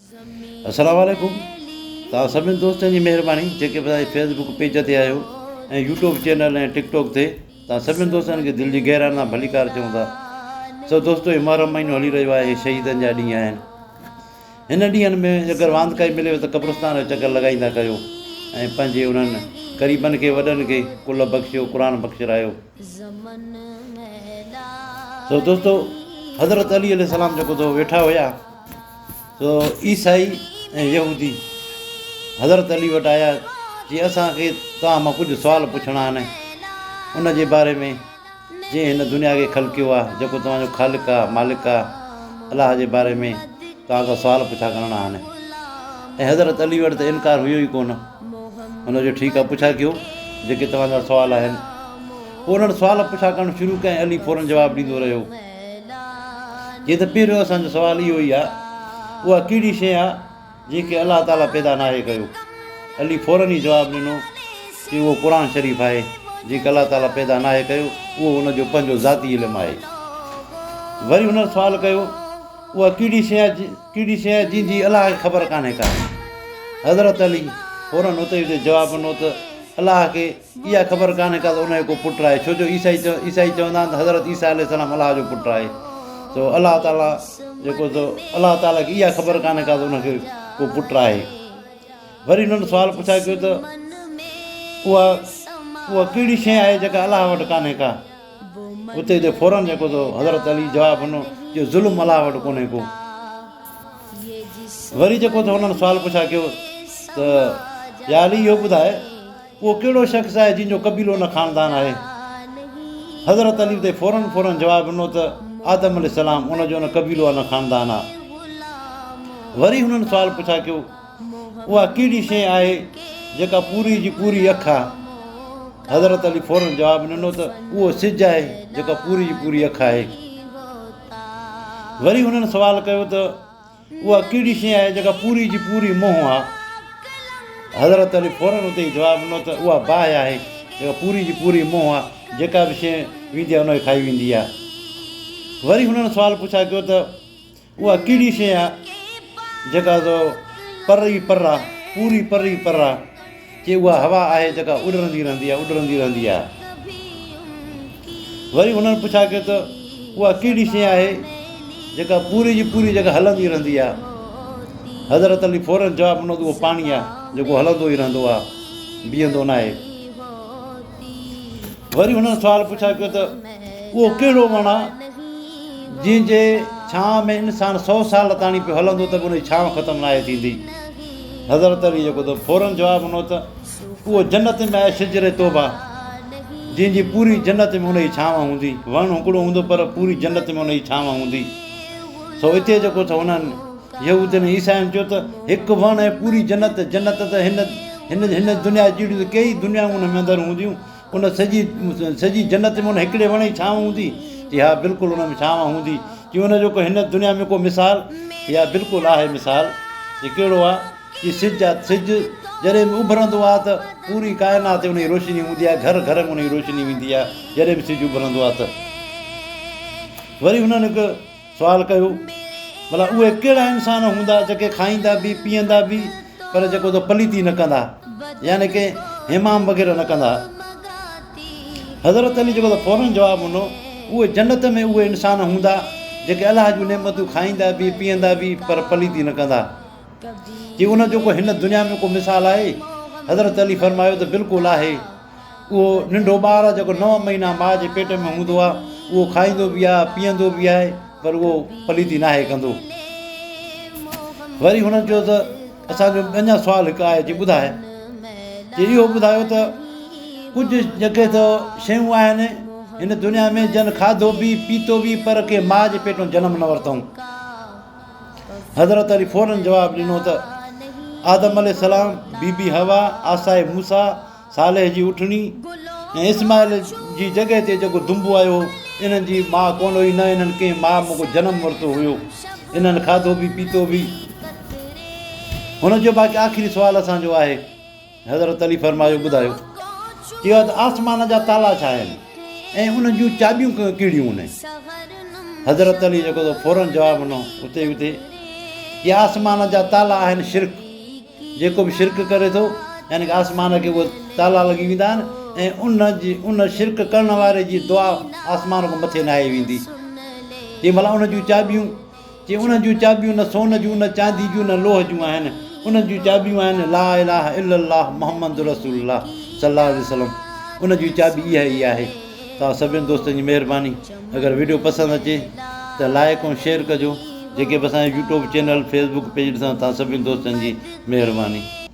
السلام عليڪم توهان سڀني دوستن جي مهرباني جيڪي به اسان جي فيس بڪ پيج تي آهيو ۽ يوٽيوب چينل ۽ ٽڪ ٽاڪ تي توهان سڀني دوستن کي دل جي گهرائين سان ڀليڪار چئون ٿا سو دوستو هي محرم مهينو هلي رهيو آهي شهيدن جا ڏينهن آهن هن ڏينهن ۾ اگر واندڪائي مليو ته قبرستان جو چڪر لڳائيندا ڪيو ۽ پنهنجي انهن قريبن کي وڏن کي ڪل بخشيو قرآن بخشرايو سو دوستو حضرت علي عليه السلام جيڪو تو ويٺا هيا سو عيسائي ۽ يهودي حضرت علي وٽ آيا چي اسان کي توهان مان ڪجهه سوال پڇڻا آهن ان جي باري ۾ جنهن هن دنيا کي خلقيو آهي جيڪو توهان جو خالق آهي مالڪ آهي الله جي باري ۾ توهان کان سوال پڇا ڪرڻا آهن ۽ حضرت علي وٽ ته انڪار هيو ئي ڪونه هن چيو ٺيڪ آهي پڇا ڪيو جيڪي توهان جا سوال آهن پوء انهن سوال پڇا ڪرڻ شروع ڪيا ۽ علي فورن جواب ڏيندو رهيو جيئن ته پهريون اسان جو سوال اهو ئي آهي، اها ڪهڙي شيء آهي جنهن کي الله تعاليٰ پيدا ناهي ڪيو؟ علي فوراً ئي جواب ڏنو چي اهو قرآن شريف آهي، جنهن کي الله تعاليٰ پيدا ناهي ڪيو، اهو ان جو پنهنجو ذاتي علم آهي. وري هنن سوال ڪيو، اها ڪهڙي شيء آهي، ڪهڙي شيء آهي جنهن جي الله کي خبر ڪانهي ڪا؟ حضرت علي فوراً اتي ئي اتي جواب ڏنو ته الله کي اها خبر ڪانهي ڪا ته ان جو ڪو پٽ آهي، ڇو جو عيسائي عيسائي چوندا آهن ته حضرت عيسيٰ عليه السلام الله جو پٽ آهي. سو الله تعاليٰ جيڪو سو الله تعاليٰ کي اها خبر ڪانهي ڪا ته ان کي ڪو پٽ آهي. وري انهن سوال پڇا ڪيو ته اها اها ڪهڙي شيء آهي جيڪا الله وٽ ڪانهي ڪا؟ اتي اتي فوراً جيڪو سو حضرت علي جواب ڏنو جو ظلم الله وٽ ڪونهي ڪو. وري جيڪو سو انهن سوال پڇا ڪيو ته يا علي اهو ٻڌاء اهو ڪهڙو شخص آهي جنهن جو قبيلو نه خاندان آهي؟ حضرت علي تي فوراً فوراً جواب ڏنو ته آدم عليه السلام ان جو نه قبيلو آهي نه خاندان آهي. وري هنن سوال پڇا ڪيو اها ڪهڙي شيء آهي جيڪا پوري جي پوري اک آهي؟ حضرت علي فوراً جواب ڏنو ته اهو سج آهي جيڪا پوري جي پوري اک آهي. وري هنن سوال ڪيو ته اها ڪهڙي شيء آهي جيڪا پوري جي پوري منهن آ؟ حضرت علي فوراً اتي ئي جواب ڏنو ته اها باهه آهي جيڪا پوري جي پوري منهن آ، جيڪا به شيء ويندي آهي ان کي کائي ويندي آهي. وري هنن سوال پڇا ڪيو ته اها ڪهڙي شيء آ جيڪا سو پر ئي پر آ، پوري پر ئي پر آ؟ چي اها هوا آهي جيڪا اڏرندي رهندي آهي، اڏرندي رهندي آهي. وري هنن پڇا ڪيو ته اها ڪهڙي شيء آهي جيڪا پوري جي پوري جيڪا هلندي رهندي آهي؟ حضرت علي فوراً جواب ڏنو ته اهو پاڻي آهي جيڪو هلندو ئي رهندو آهي، بيهندو ناهي. وري هنن سوال پڇا ڪيو ته اهو ڪهڙو وڻ آهي جنهن جي ڇانو ۾ انسان سو سال تاڻي پيو هلندو ته به ان جي ڇانو ختم ناهي ٿيندي؟ حضرت علي جيڪو ته فوراً جواب ڏنو ته اهو جنت ۾ آهي شجر طوبيٰ جنهن جي پوري جنت ۾ ان جي ڇانو هوندي. وڻ هڪڙو هوندو پر پوري جنت ۾ ان جي ڇانو هوندي. سو اتي جيڪو ته هنن يهودين ۽ عيسائين چيو ته هڪ وڻ ۽ پوري جنت، جنت ته هن هن هن دنيا جهڙيون ته ڪيئي دنيائون ان ۾ اندر هونديون، ان سڄي سڄي جنت ۾ ان هڪڙي وڻ جي ڇانو هوندي؟ چي ها بلڪل ان ۾ ڇانو هوندي. چي ان جو ڪو هن دنيا ۾ ڪو مثال؟ چي ها بلڪل آهي مثال. چي ڪهڙو آ؟ چي سج آ، سج جڏهن به اڀرندو آ ته پوري ڪائنات تي ان جي روشني هوندي آ، گهر گهر ۾ ان جي روشني ويندي آ، جڏهن به سج اڀرندو آ ته. وري هنن هڪ سوال ڪيو، ڀلا اهي ڪهڙا انسان هوندا جيڪي کائيندا به پيئندا به پر جيڪو ته پليتي نه ڪندا يعني ڪي حمام وغيره نه ڪندا. حضرت علي جيڪو ته فورن جواب ڏنو، اهي جنت ۾ اهي انسان هوندا جيڪي الله جون نعمتون کائيندا به پيئندا به پر پليتي نه ڪندا. چي ان جو ڪو هن دنيا ۾ ڪو مثال آهي؟ حضرت علي فرمايو ته بلڪل آهي. اهو ننڍو ٻار جيڪو نو مهينا ماء جي پيٽ ۾ هوندو آهي، اهو کائيندو به آهي، پيئندو به آهي، پر اهو پليتي ناهي ڪندو. وري هنن چيو ته اسان جو اڃا سوال هڪ آهي، چي ٻڌاء. چي اهو ٻڌايو ته ڪجهه جيڪي ته شيون آهن هن دنيا ۾ جن کاڌو به پيتو به پر ڪنهن ماء جي پيٽ مان جنم نه ورتائون. حضرت علي فوراً جواب ڏنو ته آدم عليه السلام، بي بي حوا، عصاء موسيٰ، صالح جي اٺڻي ۽ اسماعيل جي جڳهه تي جيڪو دنبو آيو هو، انهن جي ماء ڪونه هئي، نه انهن ڪنهن ماء مان ڪو جنم ورتو هيو. انهن کاڌو به پيتو به. هن چيو باقي آخري سوال اسان جو آهي. حضرت علي فرمايو ٻڌايو. چيو ته آسمان جا تالا ڇا آهن ۽ انهن جون چاٻيون ڪهڙيون آهن؟ حضرت علي جيڪو ته فوراً جواب ڏنو اتي ئي اتي. چي آسمان جا تالا آهن شرڪ، جيڪو به شرڪ ڪري ٿو يعني ڪه آسمان کي اهي تالا لڳي ويندا آهن ۽ ان جي ان شرڪ ڪرڻ واري جي دعا آسمان کان مٿي ناهي ويندي. چي ڀلا ان جون چاٻيون؟ چي انهن جون چاٻيون نه سون جون نه چاندي جون نه لوهه جون آهن، انهن جون چاٻيون آهن لا اله الا الله محمد رسول الله صلي الله عليه وسلم ان جي چاٻي اها ئي آهي. توهان سڀني دوستن جي مهرباني اگر وڊيو پسند اچي ته لائڪ ۽ شيئر ڪجو جيڪي به اسان جو يوٽيوب چينل فيسبوڪ پيج ڏسندا توهان سڀني دوستن جي مهرباني.